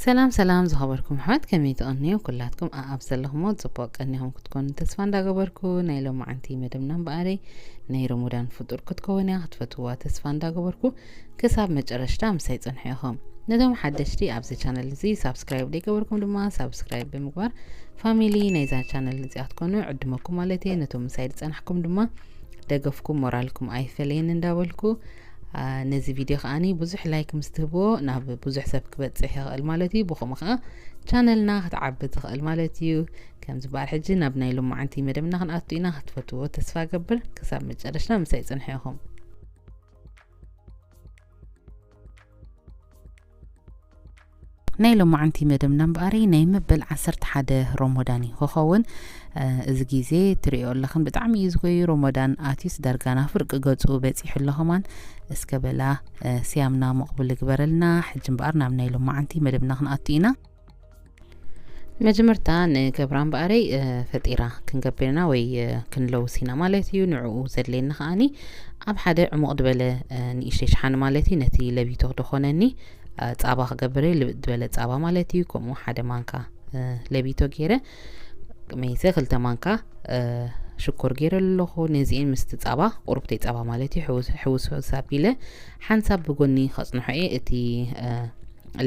ሰላም ሰላም ዝኸበርኩም ኣሕዋት፣ ከመይ ትቐንዩ? ኩላትኩም ኣኣብ ዘለኹሞ ጽቡቕ ቀኒኹም ክትኮኑ ተስፋ እንዳገበርኩ፣ ናይ ሎማዓንቲ መደብና እምበኣረይ ናይ ሮሞዳን ፍጡር ክትከውን እያ። ክትፈትውዋ ተስፋ እንዳገበርኩ፣ ክሳብ መጨረሽታ ምሳይ ጽንሑ ኢኹም። ነቶም ሓደሽቲ ኣብዚ ቻነል እዚ ሳብስክራይብ ዘይገበርኩም ድማ ሳብስክራይብ ብምግባር ፋሚሊ ናይዛ ቻነል እዚኣ ክትኮኑ ዕድመኩም ማለት እየ። ነቶም ምሳይ ዝጸናሕኩም ድማ ደገፍኩም ሞራልኩም ኣይፈለየኒ እንዳበልኩ፣ አ፣ ነዚ ቪድዮ ከኣኒ ብዙሕ ላይክ ምስ ትህብዎ ናብ ብዙሕ ሰብ ክበጽሕ ይኽእል ማለት እዩ። ብኸምኡ ከኣ ቻነልና ክትዓቢ ትኽእል ማለት እዩ። ከምዚ በኣር ሕጂ ናብ ናይ ሎማዓንቲ መደብና ክንኣቱ ኢና። ክትፈትዎ ተስፋ ገብር። ክሳብ መጨረሽታ ምሳይ ጽንሑ ኢኹም። ናይ ሎማዓንቲ መደብና እምበኣሪ ናይ መበል ዓሰርተ ሓደ ሮሞዳን እዩ ክኸውን። እ፣ እዚ ግዜ ትሪኦ ኣለኽን ብጣዕሚ እዩ ዝጎዩ። ሮሞዳን ኣትዩስ ዳርጋ ናብ ፍርቂ ገጹ በጺሑ ኣሎ ከማን። እስከ በላ፣ እ፣ ስያምና መቕቡል ይግበረልና። ሕጂ እምበኣር ናብ ናይ ሎማዓንቲ መደብና ክንኣቱ ኢና። መጀመርታ ንገብራ እምበኣረይ፣ እ፣ ፈጢራ ክንገብር ኢና ወይ፣ እ፣ ክንለውስ ኢና ማለት እዩ። ንዕኡ ዘድልየና ከኣኒ ኣብ ሓደ ዕሙቕ ዝበለ፣ እ፣ ንእሽተይ ሸሓኒ ማለት እዩ። ነቲ ለቢቶ ክደኾነኒ፣ እ፣ ጻባ ክገብር እየ። ልብጥ ዝበለ ጻባ ማለት እዩ። ከምኡ ሓደ ማንካ፣ እ፣ ለቢቶ ገይረ፣ መይሰ ክልተ ማንካ፣ እ፣ ሽኮር ገይረ ኣለኹ። ነዚኤን ምስቲ ጻባ፣ ቁሩብተይ ጻባ ማለት እዩ፣ ሕውስ፣ ሕውስ፣ ሕውስ ኣቢለ ሓንሳብ ብጎኒ ከጽንሖ እየ። እቲ፣ እ፣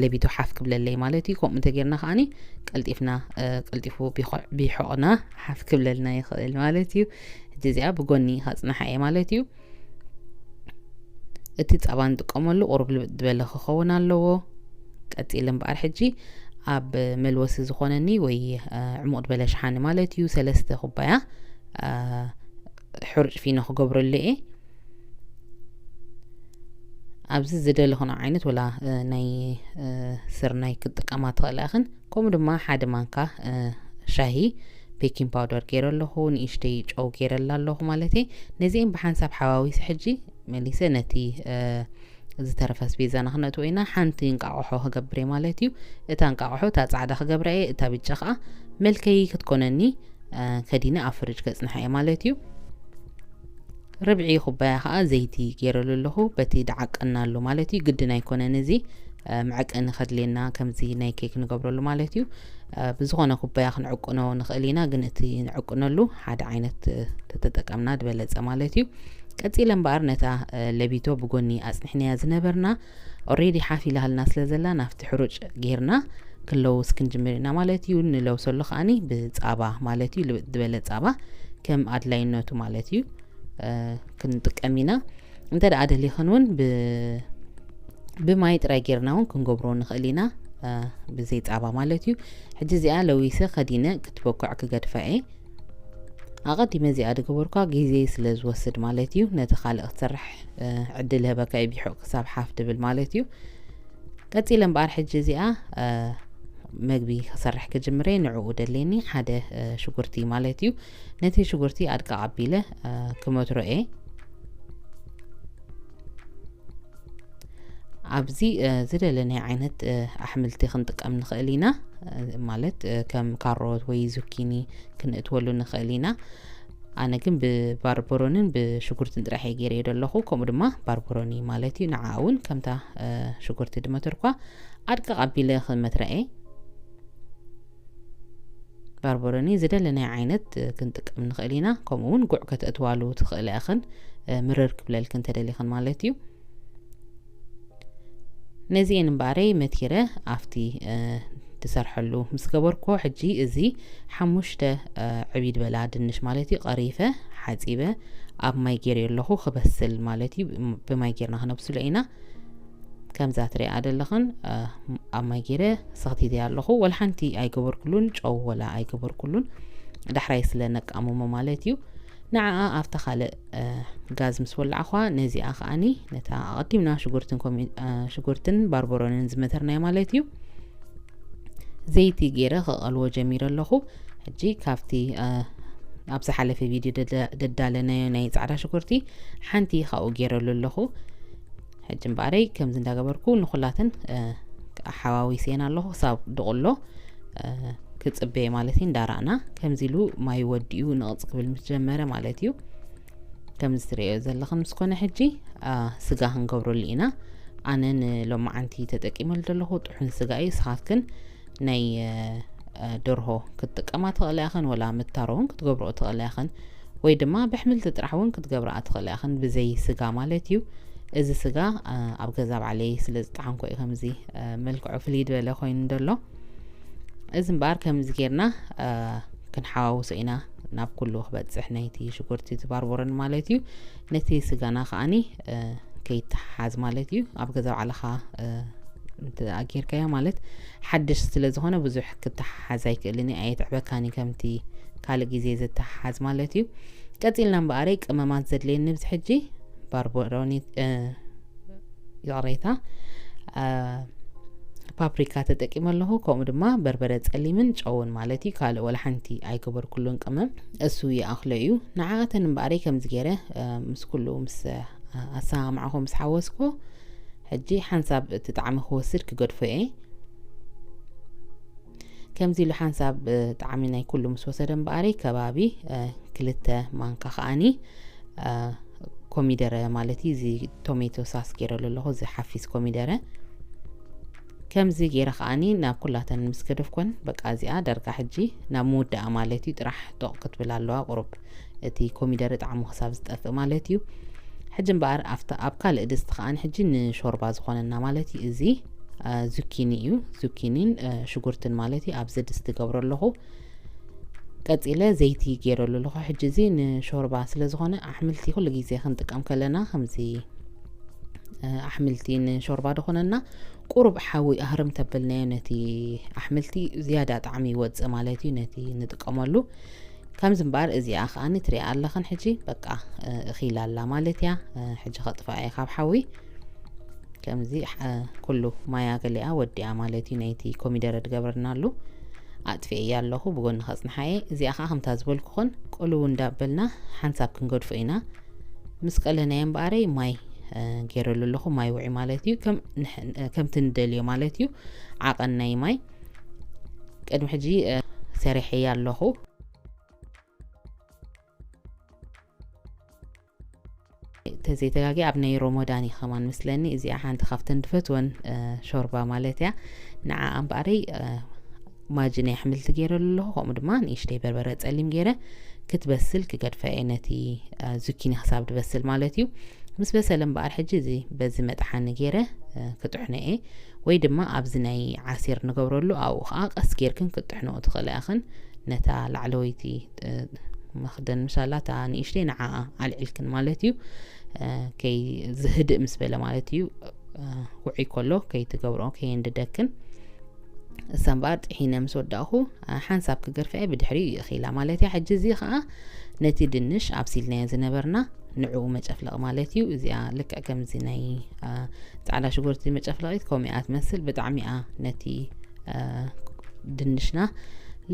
ለቢቶ ሓፍ ክብለለይ ማለት እዩ። ከምኡ እንተጌርና ከኣኒ ቀልጢፍና፣ እ፣ ቀልጢፉ ቢኾ-፣ ቢሖቕና ሓፍ ክብለልና ይኽእል ማለት እዩ። ሕጂ እዚኣ ብጎኒ ከጽንሓ እየ ማለት እዩ። እቲ ጸባ ንጥቀመሉ ቁሩብ ልብጥ ዝበለ ክኸውን ኣለዎ። ቀጺለ እምበኣር ሕጂ ኣብ መልወሲ ዝኾነኒ ወይ፣ እ፣ ዕሙቕ ዝበለ ሸሓኒ ማለት እዩ፣ ሰለስተ ኩባያ፣ እ፣ ሕሩጭ ፊኖ ክገብረሉ እየ። ኣብዚ ዝደለኹና ዓይነት ወላ፣ እ፣ ናይ፣ እ፣ ስርናይ ክትጥቀማ ትኽእላ ኢኽን። ከምኡ ድማ ሓደ ማንካ፣ እ፣ ሻሂ ቤኪንግ ፓውደር ገይረ ኣለኹ፣ ንእሽተይ ጨው ገይረላ ኣለኹ ማለት እየ። ነዚአን ብሓንሳብ ሓዋዊሰ ሕጂ መሊሰ ነቲ፣ እ፣ ዝተረፈ ኣስቤዛና ክነእትዎ ኢና። ሓንቲ እንቃቆሖ ክገብር እየ ማለት እዩ። እታ እንቃቆሖ እታ ጻዕዳ ክገብራ እየ፣ እታ ብጫ ከኣ መልከይ ክትኮነኒ፣ እ፣ ከዲነ ኣብ ፍርጅ ከጽንሓ እየ ማለት እዩ። ርብዒ ኩባያ ከኣ ዘይቲ ገይረሉ ኣለኹ። በቲ ደዓቀና ኣሎ ማለት እዩ። ግድን ኣይኮነን እዚ፣ እ፣ መዐቀኒ ከድልየና ከምዚ ናይ ኬክ ንገብረሉ ማለት እዩ። እ፣ ብዝኾነ ኩባያ ክንዕቅኖ ንኽእል ኢና፣ ግን እቲ ንዕቅነሉ ሓደ ዓይነት፣ እ፣ ተተጠቀምና ዝበለጸ ማለት እዩ። ቀጺለ እምበኣር ነታ፣ እ፣ ለቢቶ ብጎኒ ኣጽኒሕናያ ዝነበርና ኦሬዲ ሓፍ ኢላሃልና ስለ ዘላ ናብቲ ሕሩጭ ጌርና ክንለውስ ክንጅምር ኢና ማለት እዩ። ንለውሰሉ ከኣኒ ብጻባ ማለት እዩ፣ ልብጥ ዝበለ ጻባ ከም ኣድላይነቱ ማለት እዩ፣ እ፣ ክንጥቀም ኢና። እንተ ደኣ ደሊኽን እውን ብ-፣ ብማይ ጥራይ ጌርና እውን ክንገብሮ ንኽእል ኢና፣ እ፣ ብዘይ ጻባ ማለት እዩ። ሕጂ እዚኣ ለዊሰ ከዲነ ክትበኩዕ ክገድፋ እየ። ኣቐዲመ እዚኣ ዝገበርኳ ግዜ ስለ ዝወስድ ማለት እዩ፣ ነቲ ካልእ ክትሰርሕ፣ እ፣ ዕድል ህበካ እዩ፣ ቢሑቕ ክሳብ ሓፍ ድብል ማለት እዩ። ቀጺለ እምበኣር ሕጂ እዚኣ፣ እ፣ መግቢ ክሰርሕ ክጅምር እየ። ንዕኡ ደልየኒ ሓደ፣ እ፣ ሽጉርቲ ማለት እዩ። ነቲ ሽጉርቲ ኣድቃቕ ኣቢለ፣ እ፣ ክመትሮ እየ። ኣብዚ፣ እ፣ ዝደለናዮ ዓይነት፣ እ፣ ኣሕምልቲ ክንጥቀም ንኽእል ኢና። እ፣ ማለት፣ እ፣ ከም ካሮት ወይ ዙኪኒ ክንእትወሉ ንኽእል ኢና። ኣነ ግን ብባርበሮንን ብሽጉርትን ጥራሕ እየ ገይረዮ ዘለኹ። ከምኡ ድማ ባርበሮኒ ማለት እዩ። ንዓ እውን ከምታ፣ እ፣ ሽጉርቲ ድመተርኳ ኣድቅቕ ኣቢለ ክመትራ እየ። ባርበሮኒ ዝደለናዮ ዓይነት፣ እ፣ ክንጥቀም ንኽእል ኢና። ከምኡ እውን ጉዕ ከተእትዋሉ ትኽእላ ኢኽን፣ እ፣ ምርር ክብለልክን ተደሊኽን ማለት እዩ። ነዚኤን እምበኣረይ መቲረ ኣብቲ፣ እ፣ ትሰርሐሉ ምስ ገበርኮ፣ ሕጂ እዚ ሓሙሽተ፣ እ፣ ዕብይ ዝበላ ድንሽ ማለት እዩ፣ ቀሪፈ፣ ሓጺበ፣ ኣብ ማይ ገይረዮ ኣለኹ ክበስል ማለት እዩ። ብማይ ጌርና ክነብስሎ ኢና። ከምዛ ትሪኣ ዘለኽን፣ እ፣ ኣብ ማይ ገይረ ሰኽቲተያ ኣለኹ። ወላ ሓንቲ ኣይገበርኩሉን፣ ጨው ወላ ኣይገበርኩሉን። ዳሕራይ ስለ ነቃምሞ ማለት እዩ። ንዓኣ ኣብታ ካልእ፣ እ፣ ጋዝ ምስ ወላዕኳ፣ ነዚኣ ከኣኒ ነታ ኣቐዲምና ሽጉርትን ኮሚ-፣ እ፣ ሽጉርትን ባርበሮንን ዝመተርናዮ ማለት እዩ። ዘይቲ ገይረ ከቐልዎ ጀሚረ ኣለኹ። ሕጂ ካብቲ፣ እ፣ ኣብ ዝሓለፈ ቪድዮ ደዳ-፣ ደዳለናዮ ናይ ጻዕዳ ሽጉርቲ ሓንቲ ካብኡ ገይረሉ ኣለኹ። ሕጂ እምበኣረይ ከምዚ እንዳገበርኩ ንኹላተን፣ እ፣ ኣሓዋዊሰን ኣለኹ። ክሳብ ድቕሎ፣ እ፣ ክጽበየ ማለት እዩ። እንዳራእና ከምዚ ኢሉ ማይ ወዲኡ ንቕጽ ክብል ምስ ጀመረ ማለት እዩ። ከምዚ ትርእዮ ዘለኽን ምስ ኮነ ሕጂ፣ እ፣ ስጋ ክንገብረሉ ኢና። ኣነ ንሎማዓንቲ ተጠቂመሉ ዘለኹ ጥሑን ስጋ እዩ። ንስኻትክን ናይ ደርሆ ክትጥቀማ ትኽእላ ኢኽን፣ ወላ ምታሮ እውን ክትገብርኦ ትኽእላ ኢኽን፣ ወይ ድማ ብሕምልቲ ጥራሕ እውን ክትገብርኣ ትኽእላ ኢኽን፣ ብዘይ ስጋ ማለት እዩ። እዚ ስጋ ኣብ ገዛ ባዕለይ ስለ ዝጠዓምኮ እዩ ከምዚ መልክዑ ፍልይ ዝበለ ኮይኑ ዘሎ። እዚ እምበኣር ከምዚ ጌርና ክንሓዋውሶ ኢና፣ ናብ ኩሉ ክበፅሕ ናይቲ ሽጉርቲ፣ እቲ ባርቦረን ማለት እዩ። ነቲ ስጋና ከዓኒ ከይተሓሓዝ ማለት እዩ። ኣብ ገዛ ባዕልኻ ኣጌርካዮ ማለት ሓድሽ ስለ ዝኾነ ብዙሕ ክተሓሓዝ ኣይክእልን እዩ፣ ኣየትዕበካን እዩ ከምቲ ካልእ ግዜ ዝተሓሓዝ ማለት እዩ። ቀፂልና እምበኣረይ ቅመማት ዘድልየኒ ብዚ ሕጂ ባርቦሮኒ፣ ይቕሬታ፣ ፓፕሪካ ተጠቂመ ኣለኹ። ከምኡ ድማ በርበረ ጸሊምን ጨውን ማለት እዩ። ካልእ ወላ ሓንቲ ኣይገበርኩሉን ቅመም፣ እሱ ይኣኽሎ እዩ። ንዓኣተን እምበኣረይ ከምዚ ገይረ ምስ ኩሉ ምስ ኣሰማምዕኹ ምስ ሓወስኩ፣ ሕጂ ሓንሳብ እቲ ጣዕሚ ክወስድ ክገድፎ እየ። ከምዚ ኢሉ ሓንሳብ ጣዕሚ ናይ ኩሉ ምስ ወሰደ እምበኣረይ ከባቢ ክልተ ማንካ ከዓኒ ኮሚደረ ማለት እዩ። እዚ ቶሜቶ ሳስ ገይረሉ ኣለኹ፣ እዚ ሓፊስ ኮሚደረ። ከምዚ ገይረ ከዓኒ ናብ ኩላተን ምስ ገደፍኮን፣ በቃ እዚኣ ዳርጋ ሕጂ ናብ ምውዳኣ ማለት እዩ። ጥራሕ ጦቕ ክትብል ኣለዋ፣ ቁሩብ እቲ ኮሚደረ ጣዕሙ ክሳብ ዝጠፍእ ማለት እዩ። ሕጂ እምበኣር ኣብታ፣ ኣብ ካልእ ድስቲ ከዓኒ ሕጂ ንሾርባ ዝኾነና ማለት እዩ። እዚ ዙኪኒ እዩ፣ ዙኪኒን ሽጉርትን ማለት እዩ። ኣብዚ ድስቲ ገብሮ ኣለኹ። ቀጺለ ዘይቲ ገይረሉ ኣለኹ። ሕጂ እዚ ንሾርባ ስለ ዝኾነ ኣሕምልቲ ኩሉ ግዜ ክንጥቀም ከለና ከምዚ ኣሕምልቲ ንሾርባ ዝኾነና ቁሩብ ሓዊ ኣህርም ተበልናዮ፣ ነቲ ኣሕምልቲ ዝያዳ ጣዕሚ ይወጽእ ማለት እዩ፣ ነቲ ንጥቀመሉ። ከምዚ እምበኣር እዚኣ ከኣ ንትሪኣ ኣለኽን ሕጂ በቃ እኺላ ኣላ ማለት እያ። ሕጂ ከጥፍኣ እየ ካብ ሓዊ። ከምዚ ኩሉ ማያ ገሊኣ ወዲኣ ማለት እዩ። ናይቲ ኮሚደረ ድገበርናሉ ኣጥፊኤያ ኣለኹ፣ ብጎኒ ከጽንሓ እየ። እዚኣ ከኣ ከምታ ዝበልኩኽን ቅልው እንዳበልና ሓንሳብ ክንገድፎ ኢና። ምስ ቀለናዮ እምበኣረይ ማይ ገይረሉ ኣለኹ፣ ማይ ውዒ ማለት እዩ። ከምቲ ንደልዮ ማለት እዩ፣ ዓቐን ናይ ማይ። ቅድሚ ሕጂ ሰሪሐያ ኣለኹ። ተዘይተጋጊ ኣብ ናይ ሮሞዳን እዩ ከማን ምስለኒ። እዚኣ ሓንቲ ካብተን ድፈትወን ሾርባ ማለት እያ። ንዓ እምበኣረይ ማጂ ናይ ኣሕምልቲ ገይረሉ ኣለኹ፣ ከምኡ ድማ ንእሽተይ በርበረ ጸሊም ገይረ ክትበስል ክገድፈ እየ፣ ነቲ ዙኪኒ ክሳብ ድበስል ማለት እዩ። ምስ በሰለ እምበኣር ሕጂ እዚ በዚ መጥሓኒ ገይረ ክጥሕኖ እየ፣ ወይ ድማ ኣብዚ ናይ ዓሲር ንገብረሉ ኣብኡ ከዓ ቀስ ጌርክን ክትጥሕንኦ ትኽእላ ኢኽን። ነታ ላዕለወይቲ መኽደን ምሻላ እታ ንእሽተይ ንዓኣ ኣልዒልክን ማለት እዩ። ከይ ዝህድእ ምስ በለ ማለት እዩ፣ ውዑይ ከሎ ከይትገብርኦ ከየንድደክን። እሳ እምበኣር ጥሒነ ምስ ወዳእኹ ሓንሳብ ክገርፍዐ ብድሕሪኡ ይእኺላ ማለት እያ። ሕጂ እዚ ኸዓ ነቲ ድንሽ ኣብሲልናዮ ዝነበርና ንዕኡ መጨፍለቕ ማለት እዩ። እዚኣ ልክዕ ከምዚ ናይ ፃዕዳ ሽጉርቲ መጨፍለቒት ከምኡ እያ ትመስል። ብጣዕሚ እያ ነቲ ድንሽና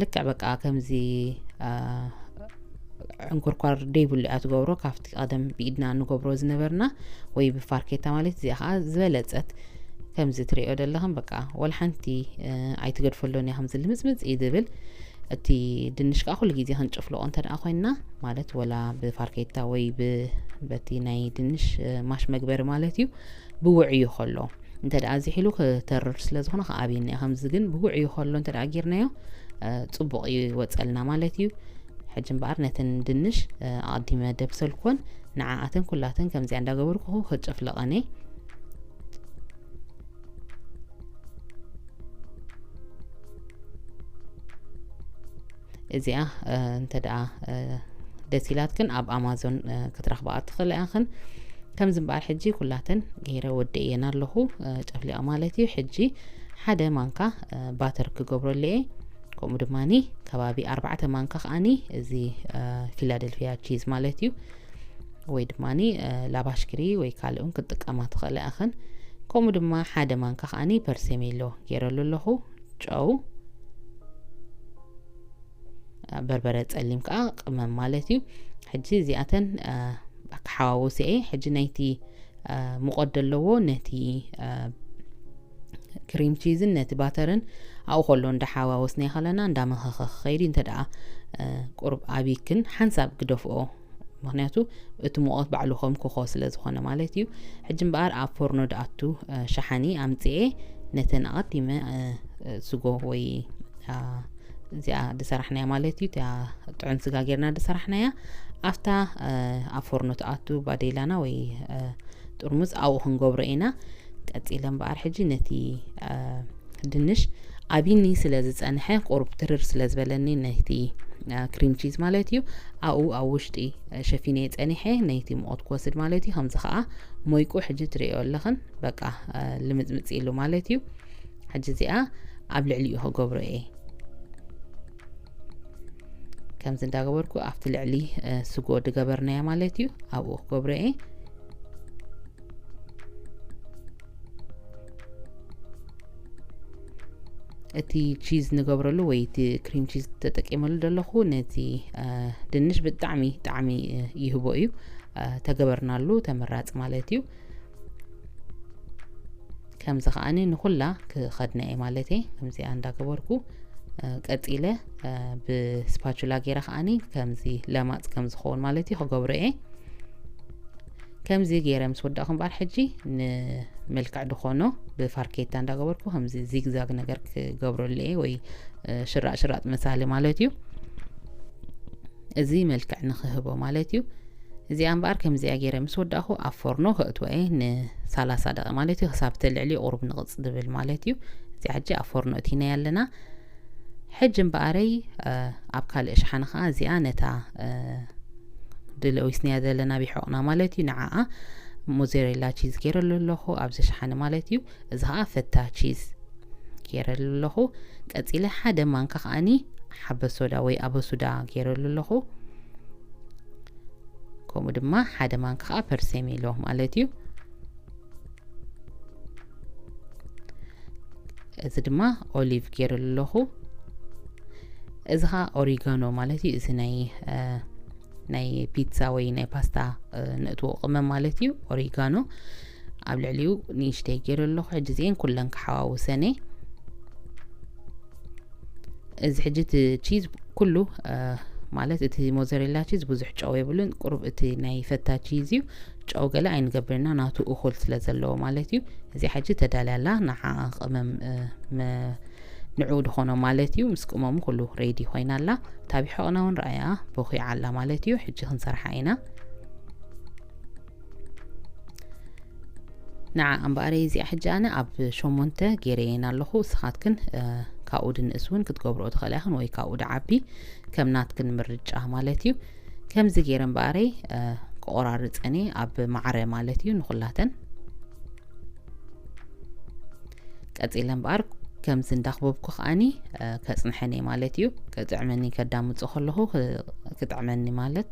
ልክዕ በቃ ከምዚ ዕንኩርኳር ደይብሉ እያ ትገብሮ። ካብቲ ቀደም ብኢድና ንገብሮ ዝነበርና ወይ ብፋርኬታ ማለት እዚኣ ከዓ ዝበለፀት ከምዚ ትሪኦ ዘለኽን በቃ ወላ ሓንቲ ኣይትገድፈሎን እያ። ከምዚ ልምፅምፅ እዩ ዝብል። እቲ ድንሽ ከዓ ኩሉ ግዜ ክንጭፍልቆ እንተ ደኣ ኮይንና ማለት ወላ ብፋርኬታ ወይ በቲ ናይ ድንሽ ማሽ መግበሪ ማለት እዩ ብውዕዩ ከሎ እንተ ደኣ ዝሒሉ ክተርር ስለ ዝኾነ ክኣብየኒ እያ። ከምዚ ግን ብውዕዩ ከሎ እንተ ደኣ ጌርናዮ ፅቡቕ ይወፀልና ማለት እዩ። ሕጂ እምበኣር ነተን ድንሽ ኣቐዲመ ደብሰልኩወን። ንዓኣተን ኩላተን ከምዚኣ እንዳገበርኩ ክጭፍልቐን እየ። እዚኣ እንተ ደኣ ደስ ኢላትክን ኣብ ኣማዞን ክትረኽባኣ ትኽእላ ኢኽን። ከምዚ እምበኣር ሕጂ ኩላተን ገይረ ወዲኤየን ኣለኹ፣ ጨፍሊቐ ማለት እዩ። ሕጂ ሓደ ማንካ ባተር ክገብረሉ እየ። ከምኡ ድማኒ ከባቢ ኣርባዕተ ማንካ ከዓኒ እዚ ፊላደልፊያ ቺዝ ማለት እዩ፣ ወይ ድማኒ ላባሽክሪ ወይ ካልእ እውን ክትጥቀማ ትኽእላ ኢኽን። ከምኡ ድማ ሓደ ማንካ ከዓኒ ፐርሴሜሎ ገይረሉ ኣለኹ፣ ጨው፣ በርበረ ጸሊም ከኣ ቅመም ማለት እዩ። ሕጂ እዚኣተን ክሓዋውስ እየ። ሕጂ ናይቲ ሙቐት ዘለዎ ነቲ ክሪም ቺዝን ነቲ ባተርን ኣብኡ ከሎ እንዳሓዋወስናዮ ከለና እንዳመኸኸ ክኸይድ እዩ። እንተ ደኣ ቁሩብ ኣብይክን ሓንሳብ ግደፍኦ ምኽንያቱ እቲ ሙቐት ባዕሉ ከም ክኾ ስለ ዝኾነ ማለት እዩ። ሕጂ እምበኣር ኣብ ፎርኖ ድኣቱ ሸሓኒ ኣምፅኤ ነተን ኣቐዲመ ስጎ ወይ እዚኣ ድሰራሕናያ ማለት እዩ። እቲኣ ጥዑን ስጋ ጌርና ድሰራሕናያ ኣብታ ኣብ ፎርኖ ትኣቱ ባዴላና ወይ ጥርሙዝ ኣብኡ ክንገብሮ ኢና። ቀፂለ እምበኣር ሕጂ ነቲ ድንሽ ኣቢኒ ስለ ዝፀንሐ ቁሩብ ትርር ስለ ዝበለኒ ነቲ ክሪም ቺዝ ማለት እዩ ኣብኡ ኣብ ውሽጢ ሸፊነ ጸኒሐ ነይቲ ሙቐት ክወስድ ማለት እዩ። ከምዚ ከዓ ሞይቁ ሕጂ ትርእዮ ኣለኽን በቃ ልምፅምፅ ኢሉ ማለት እዩ። ሕጂ እዚኣ ኣብ ልዕሊኡ ክገብሮ እየ። ከምዚ እንዳገበርኩ ኣብቲ ልዕሊ ስጎ ድገበርናያ ማለት እዩ ኣብኡ ክገብሮ እየ። እቲ ቺዝ ንገብረሉ ወይ እቲ ክሪም ቺዝ ተጠቂመሉ ዘለኹ ነቲ ድንሽ ብጣዕሚ ጣዕሚ ይህቦ እዩ። ተገበርናሉ ተመራፂ ማለት እዩ። ከምዚ ከዓኒ ንኩላ ክኸድና እየ ማለት እየ። ከምዚኣ እንዳገበርኩ ቀፂለ ብስፓቹላ ገይረ ከዓኒ ከምዚ ለማፅ ከም ዝኸውን ማለት እዩ ክገብሮ እየ። ከምዚ ገይረ ምስ ወዳእኹ እምበኣር ሕጂ ንመልክዕ ድኾኖ ብፋርኬታ እንዳገበርኩ ከምዚ ዚግዛግ ነገር ክገብረሉ እየ ወይ ሽራጥ ሽራጥ መሳሊ ማለት እዩ። እዚ መልክዕ ንክህቦ ማለት እዩ። እዚኣ እምበኣር ከምዚኣ ገይረ ምስ ወዳእኹ ኣብ ፎርኖ ከእትወ እየ ንሳላሳ ደቂ ማለት እዩ። ክሳብ ተልዕሊ ቁሩብ ንቕፅ ድብል ማለት እዩ። እዚኣ ሕጂ ኣብ ፎርኖ እቲናያ ኣለና። ሕጂ እምበኣረይ ኣብ ካልእ ሸሓኒ ከዓ እዚኣ ነታ ድለዊስናያ ዘለና ቢሖቕና ማለት እዩ። ንዓኣ ሞዘሬላ ቺዝ ገይረሉ ኣለኹ ኣብዚ ሸሓኒ ማለት እዩ። እዚ ከዓ ፈታ ቺዝ ገይረሉ ኣለኹ። ቀፂለ ሓደ ማንካ ከዓኒ ሓበሶዳ ወይ ኣበሱዳ ገይረሉ ኣለኹ። ከምኡ ድማ ሓደ ማንካ ከዓ ፐርሴሚሎ ማለት እዩ። እዚ ድማ ኦሊቭ ገይረሉ ኣለኹ። እዚ ከዓ ኦሪጋኖ ማለት እዩ። እዚ ናይ ናይ ፒትሳ ወይ ናይ ፓስታ ንእትዎ ቅመም ማለት እዩ። ኦሪጋኖ ኣብ ልዕሊኡ ንእሽተይ ገይረ ኣለኹ። ሕጂ እዚአን ኩለን ክሓዋውሰን እየ። እዚ ሕጂ እቲ ቺዝ ኩሉ ማለት እቲ ሞዘሬላ ቺዝ ብዙሕ ጨው የብሉን። ቁሩብ እቲ ናይ ፈታ ቺዝ እዩ። ጨው ገለ ኣይንገብርና ናቱ እኹል ስለ ዘለዎ ማለት እዩ። እዚ ሕጂ ተዳልያ ኣላ ንዓ ቅመም ንዑ ድኾኖ ማለት እዩ። ምስ ቅመሙ ኩሉ ሬዲ ኮይና ኣላ። ታቢሖቕና እውን ረኣያ ቦኺዓ ኣላ ማለት እዩ። ሕጂ ክንሰርሓ ኢና። ንዓ እምበኣረይ እዚኣ ሕጂ ኣነ ኣብ ሸሞንተ ገይረየን ኣለኹ። እስኻትክን ካብኡ ድንእስ እውን ክትገብርኦ ትኽእላ ኢኽን ወይ ካብኡ ድዓቢ ከም ናትክን ምርጫ ማለት እዩ። ከምዚ ገይረ እምበኣረይ ክቆራርፀን እየ ኣብ ማዕረ ማለት እዩ ንኹላተን። ቀፂለ እምበኣር ከምዚ እንዳኽበብኩ ከዓኒ ከፅንሐን እየ ማለት እዩ። ክጥዕመኒ ከዳምፆ ከለኹ ክጥዕመኒ ማለት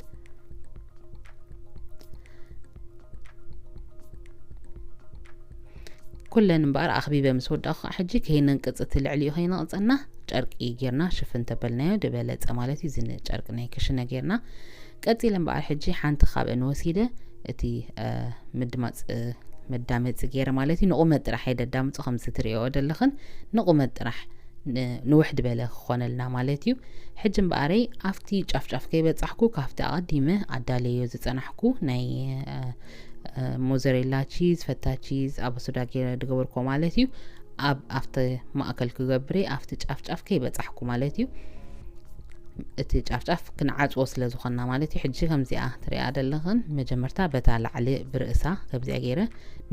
ኩለን እምበኣር ኣኽቢበ ምስ ወዳእኩ ከዓ ሕጂ ከይነንቅፅ እቲ ልዕሊኡ ከይነቕፀና ጨርቂ ጌርና ሽፍን ተበልናዮ ዝበለፀ ማለት እዩ። እዚ ጨርቂ ናይ ክሽነ ጌርና ቀፂለ እምበኣር ሕጂ ሓንቲ ካብአን ወሲደ እቲ ምድማፅ መዳመፂ ገይረ ማለት እዩ። ንቑመት ጥራሕ እየ ደዳምፆ ከምዚ ትሪኦ ዘለኽን ንቑመት ጥራሕ ንውሕ ድበለ ክኾነልና ማለት እዩ። ሕጂ እምበኣረይ ኣብቲ ጫፍጫፍ ከይበፃሕኩ ካብቲ ኣቐዲመ ኣዳለዮ ዝፀናሕኩ ናይ ሞዘሬላ ቺዝ፣ ፈታ ቺዝ፣ ኣበሱዳ ገይረ ድገበርኮ ማለት እዩ። ኣብ ኣብቲ ማእከል ክገብር እየ ኣብቲ ጫፍጫፍ ከይበፃሕኩ ማለት እዩ። እቲ ጫፍጫፍ ክንዓፅዎ ስለ ዝኾንና ማለት እዩ። ሕጂ ከምዚኣ ትሪኣ ዘለኽን መጀመርታ በታ ላዕሊ ብርእሳ ከምዚኣ ገይረ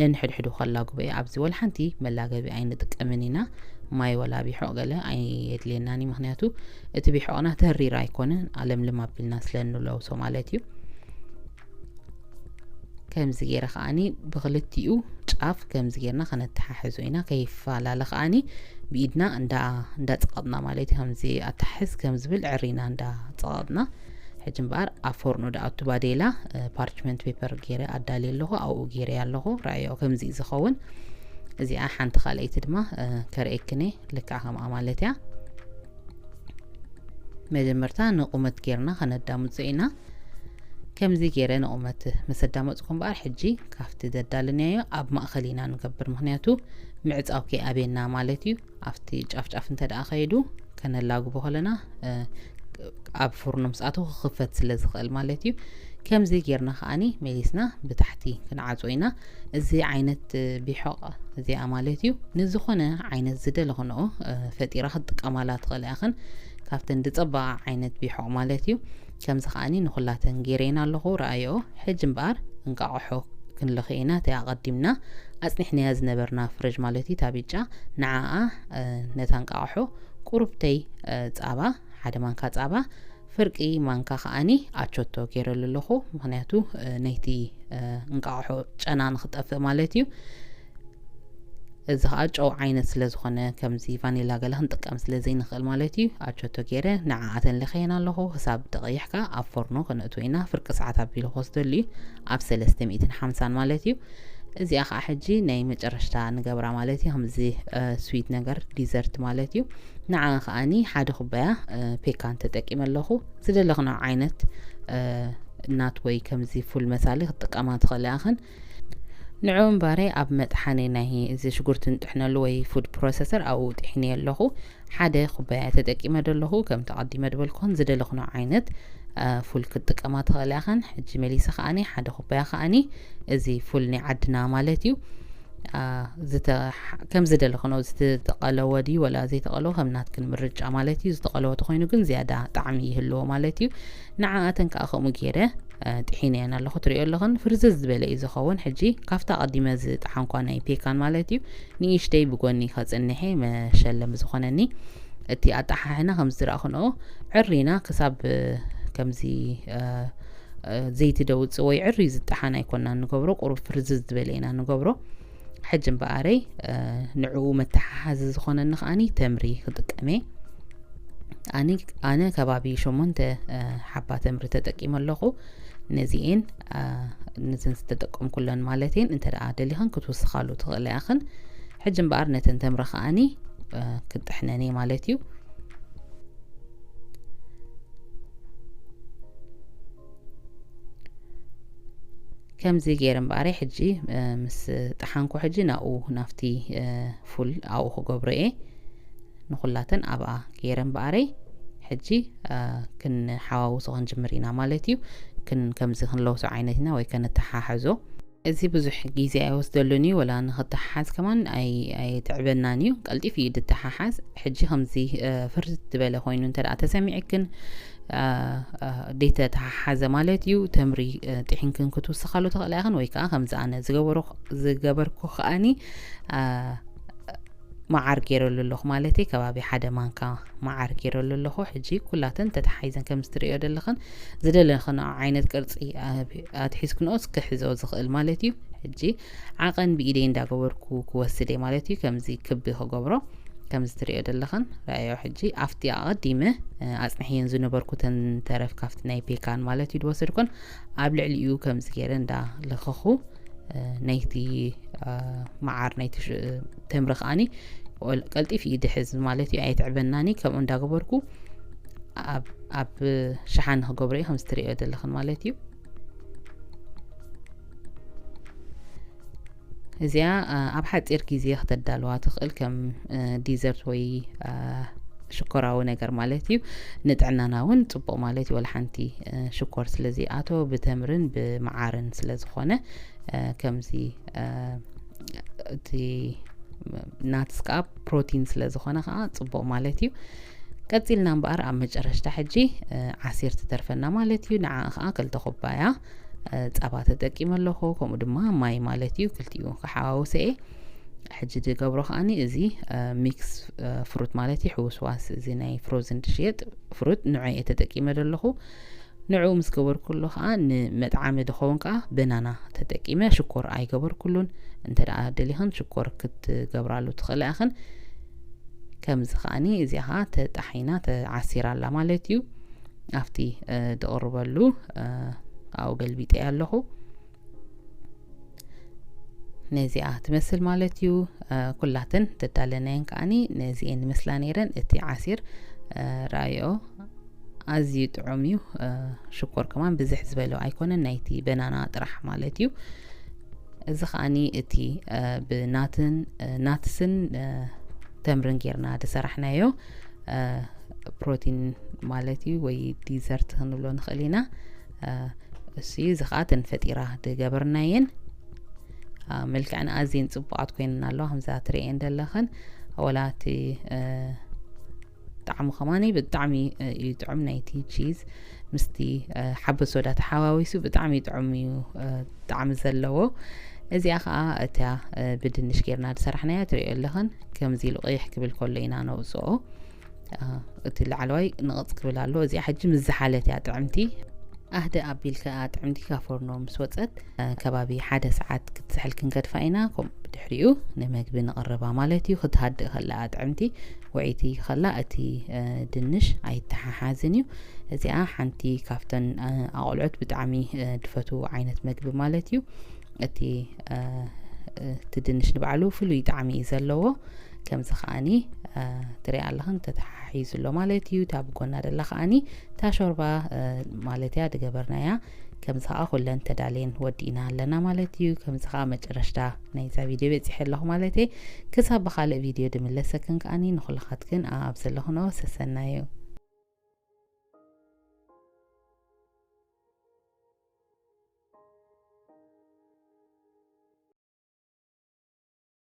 ነንሕድሕዱ ከላግቦ እየ። ኣብዚ ወላ ሓንቲ መላገቢ ኣይንጥቀምን ኢና። ማይ ወላ ቢሖቕ ገለ ኣየድልየናን እዩ። ምኽንያቱ እቲ ቢሖቕና ተሪር ኣይኮነን ኣለምልም ኣቢልና ስለ እንለውሶ ማለት እዩ። ከምዚ ገይረ ከዓኒ ብክልቲኡ ጫፍ ከምዚ ገይርና ከነተሓሕዞ ኢና። ከይፈላለ ከዓኒ ብኢድና እንዳ እንዳፀቐጥና ማለት እዩ። ከምዚ ኣተሓሕዝ ከም ዝብል ዕሪና እንዳፀቐጥና። ሕጂ እምበኣር ኣብ ፎርኖ ድኣቱ ባዴላ ፓርችመንት ፔፐር ገይረ ኣዳልየ ኣለኹ። ኣብኡ ገይረ ኣለኹ። ረኣዮ ከምዚ እዩ ዝኸውን። እዚኣ ሓንቲ ካልኣይቲ ድማ ከርእየክን እየ። ልክዕ ከምኣ ማለት እያ። መጀመርታ ንቁመት ጌርና ከነዳምጾ ኢና። ከምዚ ጌረ ንቁመት ምስ ኣዳመጽኩ እምበኣር፣ ሕጂ ካብቲ ዘዳለናዮ ኣብ ማእከል ኢና ንገብር፣ ምኽንያቱ ምዕጻው ከይኣብየና ማለት እዩ። ኣብቲ ጫፍ ጫፍ እንተ ደኣ ከይዱ ከነላግቦ ከለና፣ እ፣ ኣብ ፍርኖ ምስ ኣተው ክኽፈት ስለ ዝኽእል ማለት እዩ። ከምዚ ጌርና ከኣኒ መሊስና ብታሕቲ ክንዓጾ ኢና። እዚ ዓይነት ቢሖቕ እዚኣ ማለት እዩ ንዝኾነ ዓይነት ዝደለኽንኦ ፈጢራ ክትጥቀማላ ትኽእል ኢኽን። ካብተን ዝጸበቓ ዓይነት ቢሖቕ ማለት እዩ። ከምዚ ከኣኒ ንኹላተን ገይረን ኣለኹ፣ ረኣይኦ። ሕጂ እምበኣር እንቃቕሖ ክንልኽ ኢና። እቲ ኣቐዲምና ኣጽኒሕናያ ዝነበርና ፍረጅ ማለት እዩ፣ እታ ብጫ፣ ንዓኣ፣ ነታ እንቃቕሖ ቁሩብተይ ጻባ፣ ሓደ ማንካ ጻባ፣ ፍርቂ ማንካ ከኣኒ ኣቾቶ ገይረሉ ኣለኹ። ምኽንያቱ፣ ነይቲ እንቃቕሖ ጨና ንኽጠፍእ ማለት እዩ። እዚ ኸኣ ጨው ዓይነት ስለ ዝኾነ፣ ከምዚ ቫኒላ ገለ ክንጥቀም ስለ ዘይንኽእል ማለት እዩ። ኣቾቶ ገይረ ንዓኣተን ለኸየን ኣለኹ። ክሳብ ተቐይሕ ከኣ ኣብ ፎርኖ ከነእትዎ ኢና። ፍርቂ ሰዓት ኣቢሉ ክወስደሉ እዩ። ኣብ ሰለስተ ሚእትን ሓምሳን ማለት እዩ። እዚኣ ኸኣ ሕጂ ናይ መጨረሽታ ንገብራ ማለት እዩ። ከምዚ ስዊት ነገር፣ ዲዘርት ማለት እዩ። ንዓ ከኣኒ ሓደ ኩባያ ፔካን ተጠቂመ ኣለኹ። ዝደለኽንኦ ዓይነት ናት ወይ ከምዚ ፉል መሳሊ ክትጥቀማ ትኽእላ ኢኽን። ንዑ እምበኣር ኣብ መጥሓኒ ናይ እዚ ሽጉርቲ ንጥሕነሉ ወይ ፉድ ፕሮሰሰር ኣብኡ ጥሒኒ ኣለኹ። ሓደ ኩባያ ተጠቂመ ዘለኹ። ከምቲ ኣቐዲመ ዝበልኩን ዝደለኽንኦ ዓይነት ፉል ክትጥቀማ ትኽእላ ኢኽን። ሕጂ መሊሰ ከኣኒ ሓደ ኩባያ ከኣኒ እዚ ፉል ናይ ዓድና ማለት እዩ። ከም ዝደለኽንኦ ዝተቐለወ ድዩ ወላ ዘይተቐለወ ከም ናትክን ምርጫ ማለት እዩ። ዝተቐለወ ተኾይኑ ግን ዝያዳ ጣዕሚ ይህልዎ ማለት እዩ። ንዓኣተን ከዓ ከምኡ ገይረ ጥሒነየን ኣለኹ። ትሪኦ ኣለኽን ፍርዝዝ ዝበለ እዩ ዝኸውን። ሕጂ ካብታ ቀዲመ ዝጠሓንኳ ናይ ፔካን ማለት እዩ ንእሽተይ ብጎኒ ከፅንሐ መሸለም ዝኾነኒ። እቲ ኣጠሓሕና ከም ዝረኣኹንኦ ዕሪና ክሳብ ከምዚ ዘይቲ ደውፅእ ወይ ዕሪ ዝጠሓን ኣይኮና ንገብሮ፣ ቁሩብ ፍርዝዝ ዝበለ ኢና ንገብሮ። ሕጂ እምበኣረይ ንዕኡ መተሓሓዚ ዝኾነኒ ከኣኒ ተምሪ ክጥቀመ። ኣነ ከባቢ ሸሞንተ ሓባ ተምሪ ተጠቂመ ኣለኹ። ነዚኤን ነዘን ዝተጠቀምኩለን ማለት እየን። እንተ ደኣ ደሊኽን ክትውስኻሉ ትኽእላ ኢኽን። ሕጂ እምበኣር ነተን ተምሪ ከኣኒ ክጥሕነን እየ ማለት እዩ። ከምዚ ገይረ እምበኣረይ ሕጂ ምስ ጠሓንኩ ሕጂ ናብኡ ናብቲ ፉል ኣብኡ ክገብሮ እየ። ንኹላተን ኣብኣ ገይረ እምበኣረይ ሕጂ ክንሓዋውሶ ክንጅምር ኢና ማለት እዩ። ክን ከምዚ ክንለውሶ ዓይነት ኢና ወይ ከነተሓሕዞ። እዚ ብዙሕ ግዜ ኣይወስደሉን እዩ፣ ወላ ንኽተሓሓዝ ከማን ኣይ- ኣይትዕበናን እዩ። ቀልጢፍ እዩ ድተሓሓዝ። ሕጂ ከምዚ ፍርት ዝበለ ኮይኑ እንተ ደኣ ተሰሚዕክን ደይተተሓሓዘ ማለት እዩ። ተምሪ ጥሒንክን ክትውስኻሉ ትኽእላ ኢኽን፣ ወይ ከዓ ከምዚ ኣነ ዝገበርኩ ከኣኒ መዓር ገይረሉ ኣለኹ ማለት እዩ። ከባቢ ሓደ ማንካ መዓር ገይረሉ ኣለኹ። ሕጂ ኩላተን ተተሓሒዘን ከም ዝትርእዮ ዘለኽን ዝደለኽንኦ ዓይነት ቅርጺ ኣትሒዝክንኦስ ክሕዞ ዝኽእል ማለት እዩ። ሕጂ ዓቐን ብኢደይ እንዳገበርኩ ክወስድ እየ ማለት እዩ። ከምዚ ክቢ ክገብሮ ከም ዝትርእዮ ዘለኽን ረኣዮ። ሕጂ ኣብቲ ኣቐዲመ ኣጽንሕየን ዝነበርኩ ተን ተረፍ ካብቲ ናይ ፔካን ማለት እዩ ዝወሰድኩን ኣብ ልዕሊኡ ከምዚ ገይረ እንዳለኸኹ ናይቲ መዓር ናይቲ ተምሪ ከዓኒ ቀልጢፍ እዩ ድሕዝ ማለት እዩ። ኣየትዕበናኒ ከምኡ እንዳገበርኩ ኣብ ሸሓኒ ክገብሮ እዩ ከም ዝትርእዮ ዘለኽን ማለት እዩ። እዚኣ ኣብ ሓፂር ግዜ ክተዳልዋ ትኽእል ከም ዲዘርት ወይ ሽኮራዊ ነገር ማለት እዩ። ንጥዕናና እውን ፅቡቕ ማለት እዩ። ወላ ሓንቲ ሽኮር ስለ ዘይኣቶ ብተምርን ብመዓርን ስለ ዝኾነ ከምዚ እቲ ናትስ ከዓ ፕሮቲን ስለ ዝኾነ ከዓ ፅቡቕ ማለት እዩ። ቀፂልና እምበኣር ኣብ መጨረሽታ ሕጂ ዓሲር ትተርፈና ማለት እዩ። ንዓ ከዓ ክልተ ኩባያ ፃባ ተጠቂመ ኣለኹ፣ ከምኡ ድማ ማይ ማለት እዩ። ክልቲኡ ክሓዋውሰ እየ። ሕጂ ዝገብሮ ከዓኒ እዚ ሚክስ ፍሩት ማለት እዩ፣ ሕውስዋስ እዚ ናይ ፍሮዝን ዝሽየጥ ፍሩት ንዑ እየ ተጠቂመ ዘለኹ። ንዕኡ ምስ ገበርኩሉ ከዓ ንመጥዓሚ ዝኸውን ከዓ በናና ተጠቂመ፣ ሽኮር ኣይገበርኩሉን። እንተ ደኣ ደሊኽን ሽኮር ክትገብራሉ ትኽእላ ኢኽን። ከምዚ ከዓኒ እዚኣ ከዓ ተጣሒና ተዓሲራ ኣላ ማለት እዩ። ኣብቲ ዝቕርበሉ ኣብኡ ገልቢጠ ኣለኹ። ነዚኣ ትመስል ማለት እዩ። ኩላተን ተዳለናየን ከዓኒ ነዚኤን ይመስላ ነይረን። እቲ ዓሲር ረኣዮ ኣዝዩ ጥዑም እዩ። ሽኮር ከማን ብዝሕ ዝበለ ኣይኮነን፣ ናይቲ በናና ጥራሕ ማለት እዩ። እዚ ከዓኒ እቲ ብናትን ናትስን ተምርን ጌርና ዝሰራሕናዮ ፕሮቲን ማለት እዩ፣ ወይ ዲዘርት ክንብሎ ንኽእል ኢና። እሱ እዩ። እዚ ከዓ ተን ፈጢራ ዝገበርናየን መልክዕን ኣዝየን ፅቡቃት ኮይነን ኣለዋ። ከምዛ ትርእየን ዘለኽን ወላ እቲ ጣዕሙ ከማኒ ብጣዕሚ እዩ ጥዑም። ናይቲ ቺዝ ምስቲ ሓበ ሶዳ ተሓዋዊሱ ብጣዕሚ ጥዑም እዩ ጣዕሚ ዘለዎ። እዚኣ ከዓ እታ ብድንሽ ጌርና ዝሰራሕናያ ትርእዮ ኣለኽን። ከምዚ ኢሉ ቅይሕ ክብል ከሎ ኢና ነውፅኦ። እቲ ላዕለዋይ ንቕፅ ክብል ኣሎ። እዚኣ ሕጂ ምስ ዝሓለት እያ ጥዕምቲ። ኣህደ ኣቢልካ ጥዕምቲ ካብ ፎርኖ ምስ ወፀት ከባቢ ሓደ ሰዓት ክትዝሕል ክንገድፋ ኢና። ከምኡ ብድሕሪኡ ንመግቢ ንቕርባ ማለት እዩ። ክትሃድእ ከላ ጥዕምቲ ውዕይቲ ከላ እቲ ድንሽ ኣይተሓሓዝን እዩ። እዚኣ ሓንቲ ካብተን ኣቆልዑት ብጣዕሚ ድፈትዎ ዓይነት መግቢ ማለት እዩ። እቲ እቲ ድንሽ ንባዕሉ ፍሉይ ጣዕሚ እዩ ዘለዎ። ከምዚ ከዓኒ ትሪኣ ኣለኽን ተተሓሒዙ ኣሎ ማለት እዩ። እታ ብጎና ደላ ከዓኒ እታ ሾርባ ማለት እያ ድገበርናያ። ከምዚ ከዓ ኩለን ተዳልየን ወዲእና ኣለና ማለት እዩ። ከምዚ ከዓ መጨረሽታ ናይዛ ቪድዮ በፂሐ ኣለኹ ማለት እየ። ክሳብ ብካልእ ቪድዮ ድምለሰክን ከዓኒ ንኩልኻትክን ኣብ ዘለኽንኦ ሰሰናዩ።